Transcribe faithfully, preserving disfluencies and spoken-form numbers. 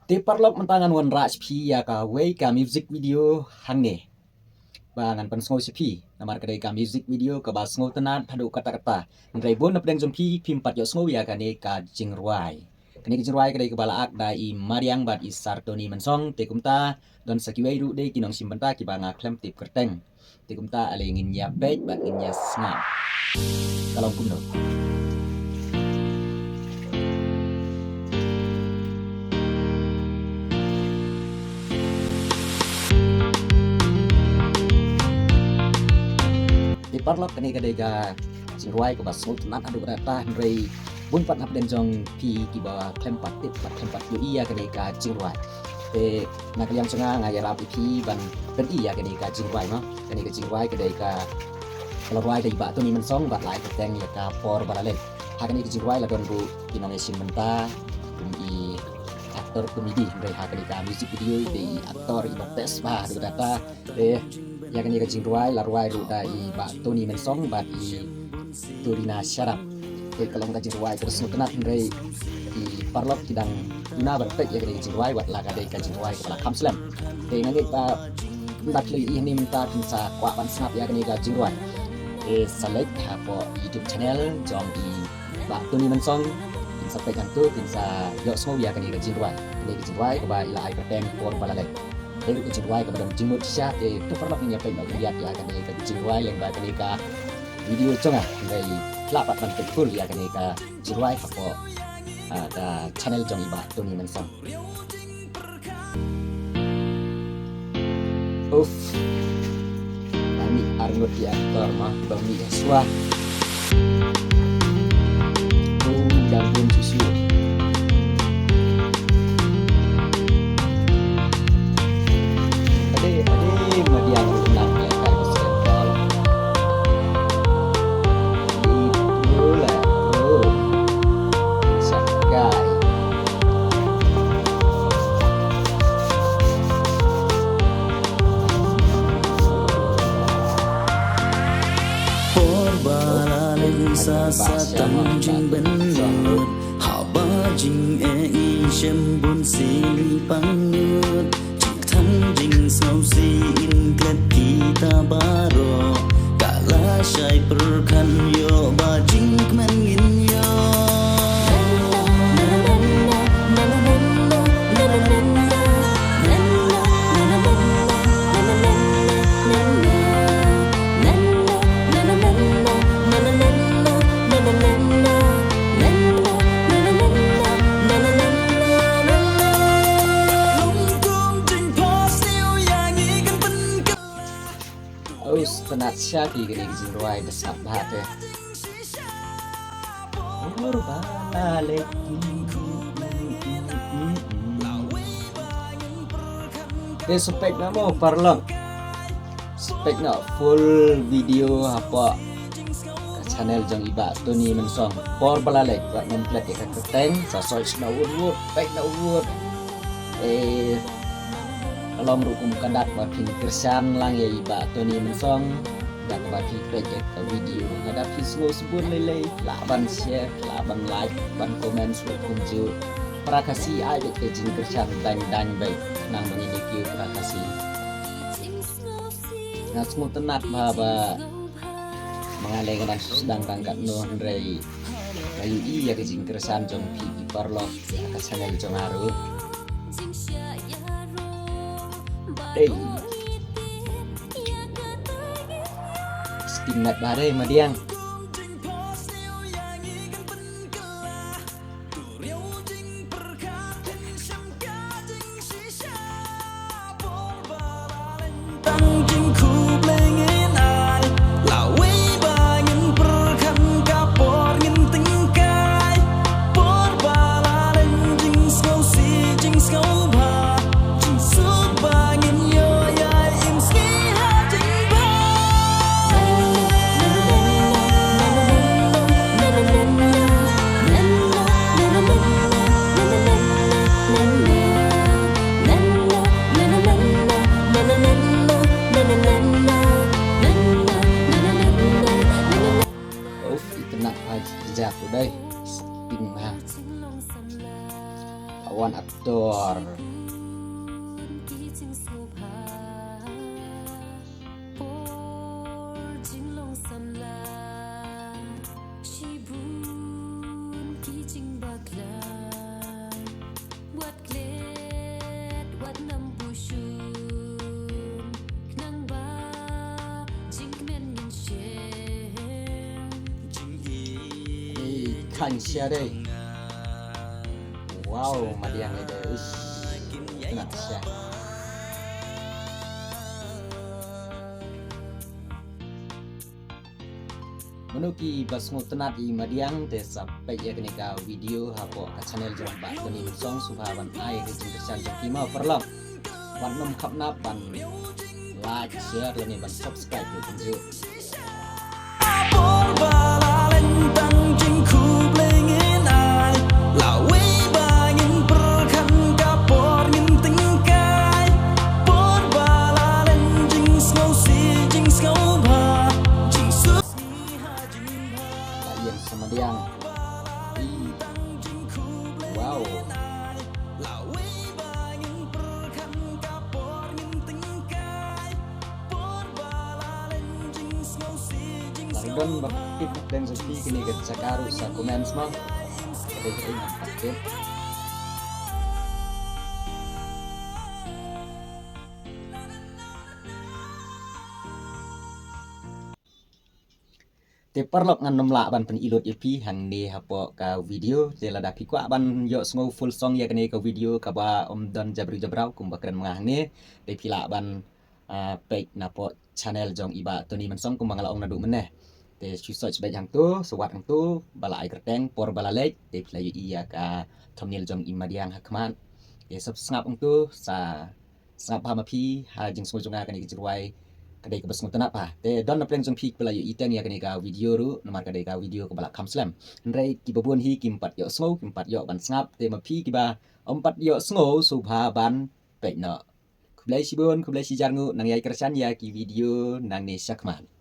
Te paralok, mynta ngan wanrah sha phi ïa kawei ka music video hangne ba ngan pynsngew sha phi. Namar ka dei ka music video kaba sngewtynnat haduh katta katta. Hynrei bun na pdeng jong phi phim pat ïohsngew ïa kane ka jingrwai. Kane ka jingrwai ka dei kaba la act da i Madiang bad i Sir Tony Mynsong. Te kumta don sa kiwei ruh de ki nongshim bynta kiba nga khlem tip kyrteng. Te kumta ale ngin ïa peit bad ngin ïa sngap. Ka long kumno. Te paralok, kane ka dei ka jingrwai kaba sngewtynnat haduh katta, hynrei bun pat na pdeng jong phi kiba khlem pat tip bad khlem pat ïohi ïa kane ka jingrwai. Te na ka liang jong nga, nga ïarap ïa phi ban pyni ïa kane ka jingrwai mo. Kane ka jingrwai ka dei ka, ka la rwai da i Bah Tony Mynsong bad la ai kyrteng ïa ka Por Ba La Leit. Ha kane ka jingrwai la don ruh ki nongïashim bynta kum i actor comedy, hynrei ha kane ka music video i dei i actor iba best bha haduh katta. Te ïa kane ka jingrwai la rwai ruh da i Bah Tony Mynsong bad i Torina Sharap. Te ka long ka jingrwai kaba sngewtynnat, hynrei ki paralok ki dang duna ban peit ïa kane ka jingrwai wat la ka dei ka jingrwai kaba la kham slem. Te nga ngeit ba ynda phi la ïohi hangne mynta phin sa kwah ban sngap ïa kane ka jingrwai. Te sa leit hapoh YouTube channel jong i Bah Tony Mynsong, phin sa peit hangto, phin sa ïohsngew ïa kane ka jingrwai. Kane ka jingrwai kaba i la ai kyrteng Por Ba La Leit. Te ka jingrwai kaba don jingmut shisha. Te to paralok, ngin ïa peit noh khyndiat ïa kane ka jingrwai lyngba kane ka video jong nga. Hynrei lah pat ban peit full ïa kane ka jingrwai hapoh, ah, ka channel jong i Bah Tony Mynsong. Uff. Ba mih arngut ïa actor ma, ba mih ha shuwa. Oh, dang bun shuh shuh. Ade, ade, Madiang ruh nang ïa ka Central. Ade, bro lah, bro. Sakai. Por ba la leit sa sa tang jingpynlut, haba jingeh i shem bun sien i pangnud. Jingthan jingsngewsih in klet kita baroh, ka la shai pyrkhat ïoh ba jingkmen ngin ïoh. Us, tynnat shisha kane ka jingrwai, da sngap bha te. Por ba la leit. Te sa peit noh mo paralok. Sa peit noh full video hapoh ka channel jong i Bah Tony Mynsong. Por ba la leit, wat nym klet ïa ka kyrteng, sa search noh wut wut, peit noh wut. Eh, ka long ruh kum ka dak ba phin kyrshan lang ïa i Bah Tony Mynsong da kaba phi peit ïa ka video. Lada phi sngew sbun lei lei, lah ban share, lah ban like, ban comment ruh kumjuh. Para Khasi ai beit ka jingkyrshan dang dang beit, nang ba ngin ïa kiew para Khasi. Nga sngewtynnat bha ba ma nga lei nga dang sdang tang katno, hynrei nga ïohi ïa ka jingkyrshan jong phi ki paralok ha ka channel jong nga ruh. Dei. Sting nat ba dei Madiang. Tang jingkhublei ngin ai, lawei ba ngin pyrkhat ka por ngin tyngkai. Por ba la leit jingsngewsih jingsngewbha, jingsuk ba ngin ïoh ïa im sngi ha jingbha. Ador. Kan share. Wow, madiang ida. Ish. Kena share. Mano kiba sngewtynnat ïa i madiang te sa peit ïa kane ka video hapoh ka channel jong Bah Tony Mynsong, sngewbha ban ai ka jingkyrshan jong phi mo paralok. Wat nym khapnap ban like, share lane ban subscribe ïa kane. Ba ïeng sa madiang. Wow. Lada don ba tip na pdeng jong phi kane ka jaka ruh sa comment mo. Ka dei ka dei ngam pat tip. Te paralok ngan nym lah ban pyni lut ïa phi hangne hapoh ka video. Te lada phi kwah ban ïohsngew full song ïa kane ka video kaba ym don jabriew jabraw kumba kren ma nga hangne, te phi lah ban ah, peit napoh channel jong i Bah Tony Mynsong kumba nga la ong naduh mynne. Te shu search beit hangto, shu wad hangto, ba la ai kyrteng Por Ba La Leit, te phi la ïohi ïa ka thumbnail jong i madiang ha khmat. Te sngap hangto, sa sngap bha ma phi ha jingsngew jong nga kane ka jingrwai ka dei kaba sngewtynnat bha. Te don na pdeng jong phi kiba la ïohi teng ïa kane ka video ruh, namar ka dei ka video kaba la kham slem. Hynrei kiba bun hi kim pat ïohsngew, kim pat ïoh ban sngap, te ma phi kiba ym pat ïohsngew sngewbha ban peit noh. Khublei shibun, khublei shijar nguh, nang ïai kyrshan ïa ki video nangne shakhmat.